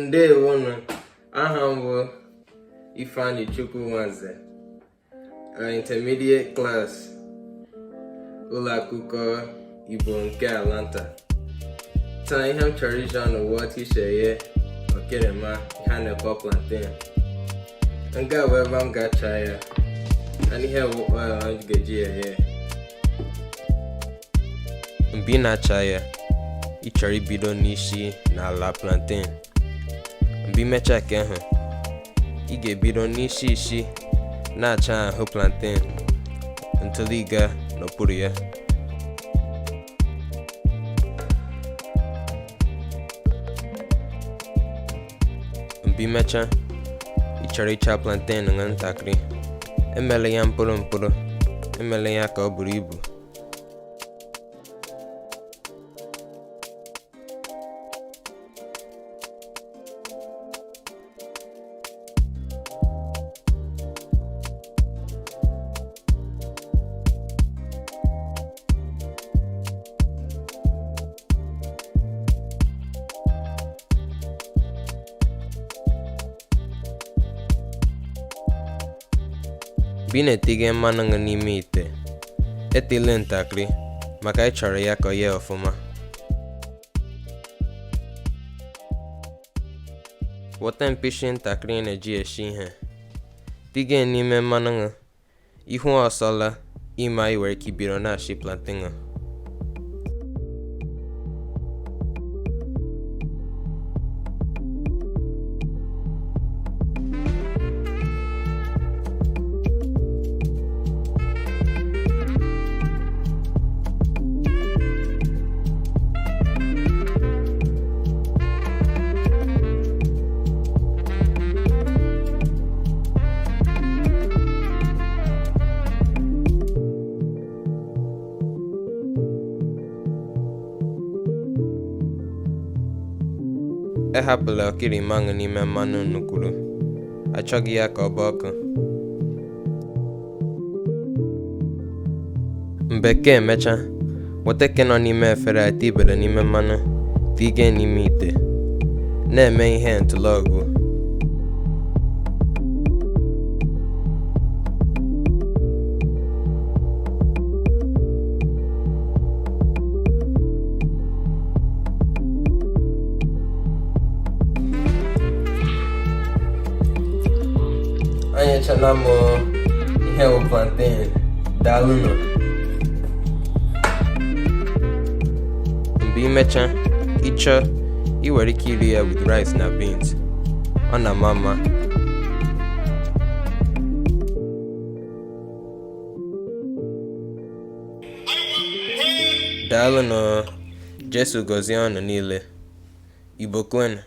Ndewonu, aha m bụ Ifeanyichukwu Nwanze, intermediate class ụlọ akwụkwọ Igbo nke Atlanta. Taa ihe m chọrọ iji unu wụ otu esi eghe ọkịrịma ihe a na-akpọ plantain. Nga bụ ebe m ga-acha ya and ihe wụ oil m ga-eji eghe. Mgbe ị na-acha ya, ị chọrọ ibido n'isi n'ala plantain. Mgbe ị mechaa nke ahụ, ị ga-ebido n'isi isi na-acha ahụ plantain until ị gaa n'okpuru ya. Mgbe ị mechaa, ị chọrọ ịcha plantain nwa ntakịrị. Emela ya mkpụrụ mkpụrụ, emela ya ka ọ buru ibu. Mgbe ị na-etinye mmanụ gị n'ime ite, etile ntakịrị maka ị chọrọ ya ka ọ ghee ọfụma. Weta mkpịsị ntakịrị ị na-eji esi ihe, tinye n'ime mmanụ gị, ihu ọsọla ịma ị nwere ike ibido na-ashị plantain gị. Ehapụla ọkịrịma gị n'ime mmanụ nnukwuru, achọghị ya ka ọ gbaa ọkụ. Mgbe ke emechaa, weta ke nọ n'ime efere a tibere n'ime mmanụ tige n'ime ite. Na-eme ihe ntụlọgụ. Anyechana m ihe wụ plantain. Daalụnụ. Mgbe ị mechaa, ị chọọ, ị nwere ike iri ya with rice na beans. Ọ na-ama mma. Daalụnụ. Jesu gọzie unu niile. Igbo kwenu.